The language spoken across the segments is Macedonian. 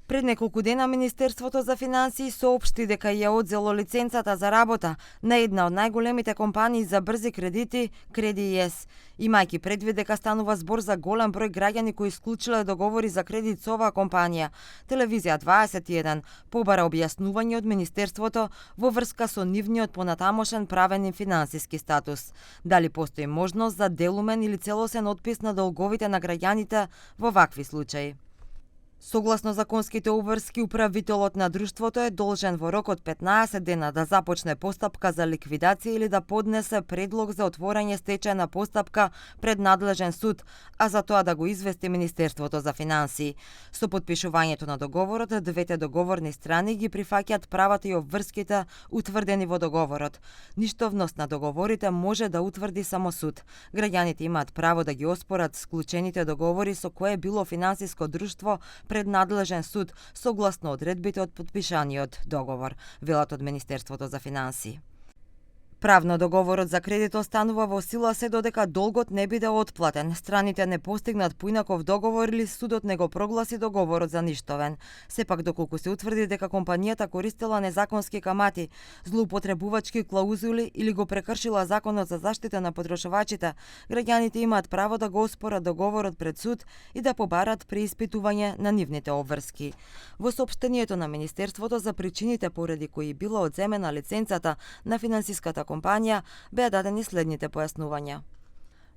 Пред неколку дена Министерството за финансии соопшти дека ја одзело лиценцата за работа на една од најголемите компании за брзи кредити, Кредиес, имајќи предвид дека станува збор за голем број граѓани кои склучиле договори за кредит со оваа компанија. Телевизија 21 побара објаснување од Министерството во врска со нивниот понатамошен правен и финансиски статус. Дали постои можност за делумен или целосен отпис на долговите на граѓаните во вакви случаи? Согласно законските обврски, управителот на друштвото е должен во рок од 15 дена да започне постапка за ликвидација или да поднесе предлог за отворање стечајна постапка пред надлежен суд, а за тоа да го извести Министерството за финансии. Со потпишувањето на договорот, двете договорни страни ги прифаќаат правата и обврските утврдени во договорот. Ништовност на договорите може да утврди само суд. Граѓаните имаат право да ги оспорат склучените договори со кое било финансиско друштво пред надлежен суд согласно одредбите од потпишаниот договор, велат од Министерството за финансии. Правно договорот за кредит останува во сила се додека долгот не биде отплатен, страните не постигнат поинаков договор или судот не го прогласи договорот за ништовен. Сепак доколку се утврди дека компанијата користела незаконски камати, злоупотребувачки клаузули или го прекршила законот за заштита на потрошувачите, граѓаните имаат право да го оспорат договорот пред суд и да побарат преиспитување на нивните обврски. Во соопштението на Министерството за причините поради кои била одземена лиценцата на финансиската компанија беа дадени следните појаснувања.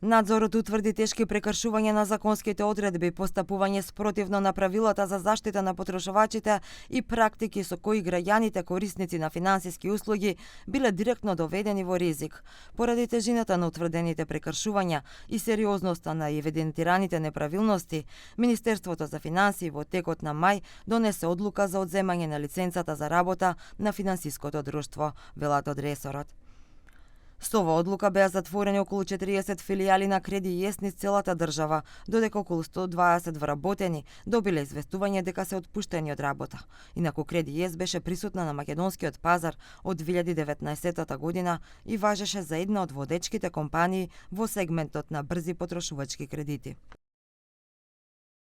Надзорот утврди тешки прекршувања на законските одредби, постапување спротивно на правилата за заштита на потрошувачите и практики со кои граѓаните корисници на финансиски услуги биле директно доведени во ризик. Поради тежината на утврдените прекршувања и сериозноста на евидентираните неправилности, Министерството за финансии во текот на мај донесе одлука за одземање на лиценцата за работа на финансиското друштво, велат од ресорот. Со оваа одлука беа затворени околу 40 филијали на Кредиес низ целата држава, додека околу 120 вработени добиле известување дека се отпуштени од работа. Инаку Кредиес беше присутна на македонскиот пазар од 2019 година и важеше за една од водечките компании во сегментот на брзи потрошувачки кредити.